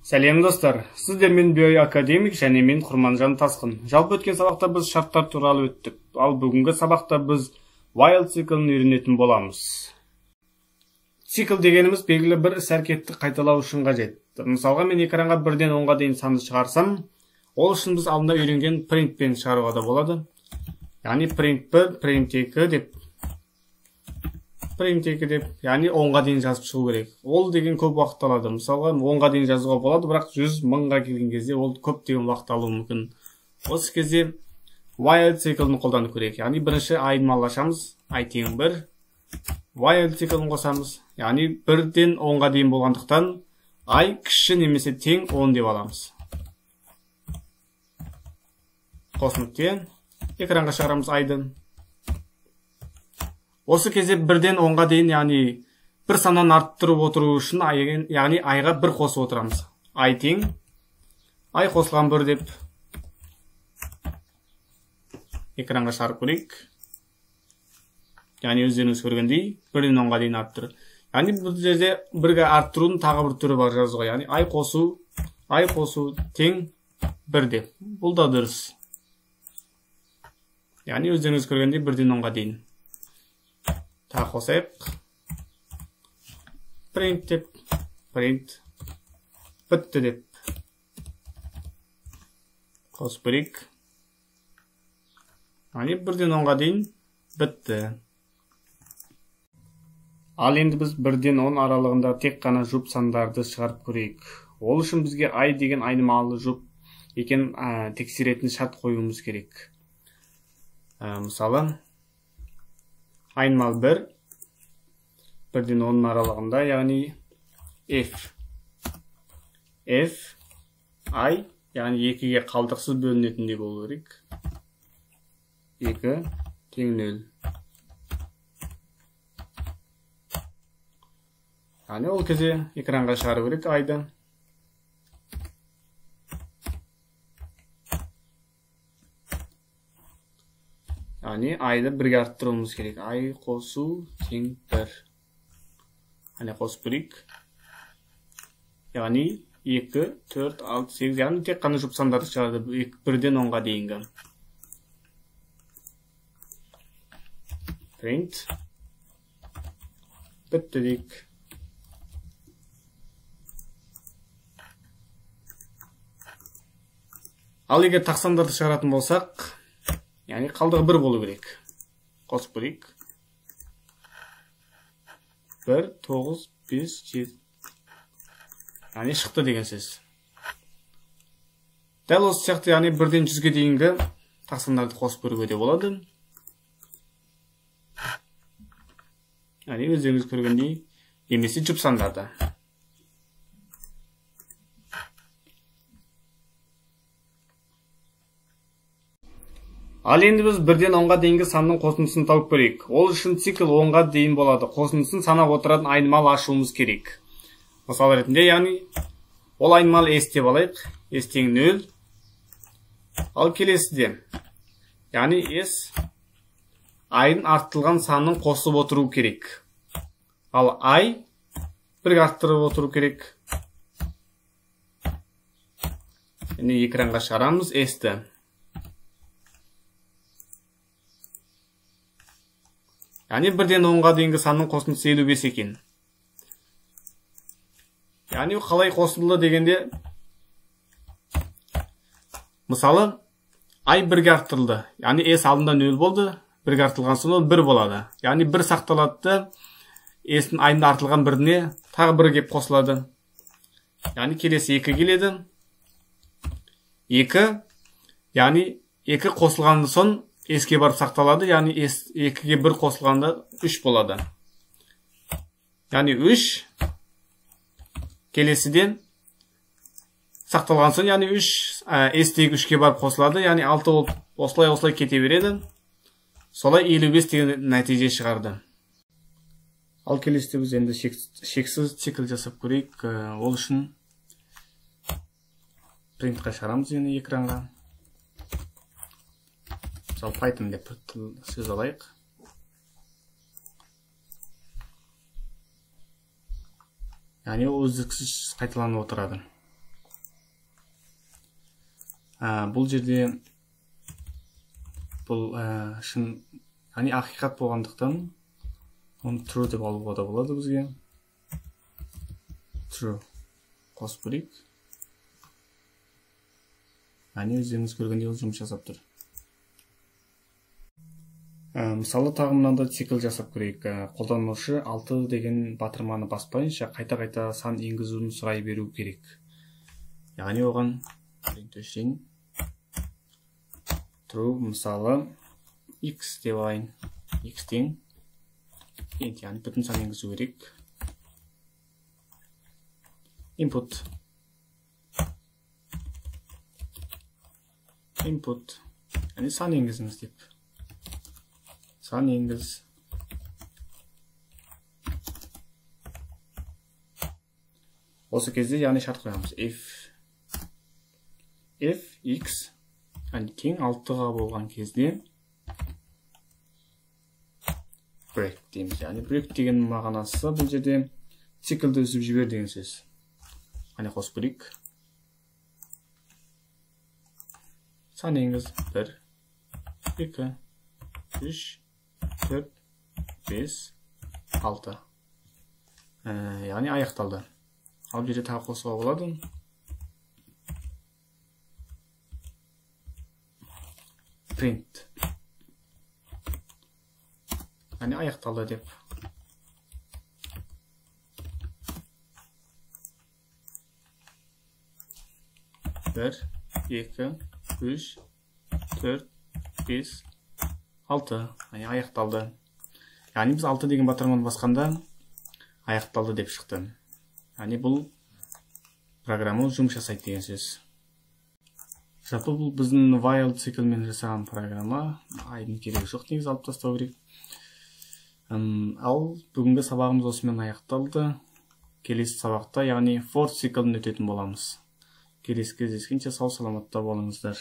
Сәлем достар, сіздермен Бой академик және мен Құрманжан Тасқын. Жалпы өткен сабақта біз шарттар туралы өттік. Ал бүгінгі сабақта біз while циклін үйренетін боламыз. Цикл дегеніміз белгілі бір іс-әрекетті қайталау үшін қажет. Мысалға мен экранға 1-ден 10-ға дейін санды шығарсам, ол үшін біз алдында үйренген print-пен шығаруға да болады. Яғни print 1, print 2 деп, print 2 деп, яғни 10-ға дейін жазып шығу керек. Ол деген көп уақыт алады. Мысалға 10-ға дейін жазуға болады, бірақ 100 мыңға келген кезде ол көптеген уақыт алуы мүмкін. Осы кезде while циклін қолдану керек. Яғни бірінші айнымалы ашамыз, i тең 1, while циклін қосамыз. Яғни 1-ден 10-ға дейін болғандықтан i кіші немесе тең 10 деп аламыз. Қос нүкте, экранға шығарамыз i-ды. Осы кезде 1-ден 10-ға дейін, яғни бір саннан арттырып отыру үшін, яғни i-ға 1 қосып отырамыз. I тең i қосылған 1 деп экранға шығарып көрейік. Яғни өздеріңіз көргендей 1-ден 10-ға дейін арттыру. Яғни бұл жерде 1-ге арттырудың тағы бір түрі бар жазуға. Яғни i қосу тең 1 деп. Бұл да дұрыс. Яғни өздеріңіз көргендей 1-ден 10-ға дейін. Тағы қосайық. Print деп, print бітті деп қосып көрейік. Яғни 1-ден 10-ға дейін бітті. Ал енді біз 1-ден 10 аралығында тек қана жұп сандарды шығарып көрейік. Ол үшін бізге i деген айнымалы жұп екен тексеретін шарт қоюымыз керек. Мысалы, айнымалы 1, 1-ден 10 аралығында, яғни f, i, яғни 2-ге қалдықсыз бөлінетіндей болу керек. 2 тең 0. Яғни ол кезде экранға шығару керек i-ды. Яғни i-ды 1-ге арттыруымыз керек. I қосу тең 1. Яғни қосып көрейік. Яғни 2, 4, 6, 8, яғни тек қана жұп сандарды шығарды 1-ден 10-ға дейінгі. Print бітті дейік. Ал егер тақ сандарды шығаратын болсақ, яғни қалдығы 1 болу керек. Қосып көрейік. 1, 9, 5, 7. Яғни шықты деген сөз. Дәл осы сияқты, яғни 1-ден 100-ге дейінгі тақ сандарды қосып көруге де болады. Яғни өздеріңіз көргендей, немесе жұп сандарды. Ал енді біз 1-ден 10-ға дейінгі санның қосындысын тауып көрейік. Ол үшін цикл 10-ға дейін болады. Қосындысын санап отыратын айнымалы ашуымыз керек. Мысал ретінде, яғни ол айнымалы s деп алайық. S тең 0. Ал келесіде, яғни s i-ның арттырылған санын қосып отыру керек. Ал i 1-ге арттырып отыру керек. Яғни экранға шығарамыз s-ті. Яғни 1-ден 10-ға дейінгі санның қосындысы 55 екен. Яғни қалай қосылды дегенде, мысалы, i 1-ге арттырылды. Яғни s алдында 0 болды, 1-ге артылған соң ол 1 болады. Яғни 1 сақталады да, s-дің i-ның артылған біріне тағы 1 кеп қосылады. Яғни келесі 2 келеді. 2, яғни 2 қосылған соң s-ке барып сақталады, яғни s 2-ге 1 қосылғанда 3 болады. Яғни 3 келесіден сақталған соң, яғни 3 s-тегі 3-ке барып қосылады, яғни 6 болып осылай-осылай кете береді. Солай 55 деген нәтиже шығарды. Ал келесіде біз енді шексіз цикл жасап көрейік. Ол үшін print-қа шығарамыз енді экранға. Мысалы, Python деп сөз алайық. Яғни ол үздіксіз қайталанып отырады. Бұл жерде бұл шын, яғни ақиқат болғандықтан оны true деп алуға да болады бізге. True қосып көрейік. Яғни өздеріңіз көргендей ол жұмыс жасап тұр. Мысалы, тағы мынандай цикл жасап көрейік. Қолданушы 6 деген батырманы баспайынша қайта-қайта сан енгізуін сұрай беру керек. Яғни оған өшірейін. True, мысалы, x деп алайын. X тең int, яғни бүтін сан енгізу керек. Input. Input. Яғни сан енгізіңіз деп. Сан енгіз. Осы кезде яғни шарт қоямыз. If x, яғни тең 6-ға болған кезде break дейміз. Яғни break деген мағынасы бұл жерде циклді үзіп жібер деген сөз. Яғни қосып көрейік. Сан енгіз 1, 2, 3, 4, 5, 6. Яғни аяқталды. Ал бұл жерде тағы қосуға болады. Print. Яғни аяқталды деп. 1, 2, 3, 4, 5, 6. Яғни аяқталды. Яғни біз 6 деген батырманы басқанда аяқталды деп шықты. Яғни бұл программа жұмыс жасайды деген сөз. Жалпы бұл біздің while циклмен жасаған программа. Айдың керегі жоқ, негізі алып тастау керек. Ал бүгінгі сабағымыз осымен аяқталды. Келесі сабақта, яғни for циклін өтетін боламыз. Келесі кездескенше сау саламатта болыңыздар.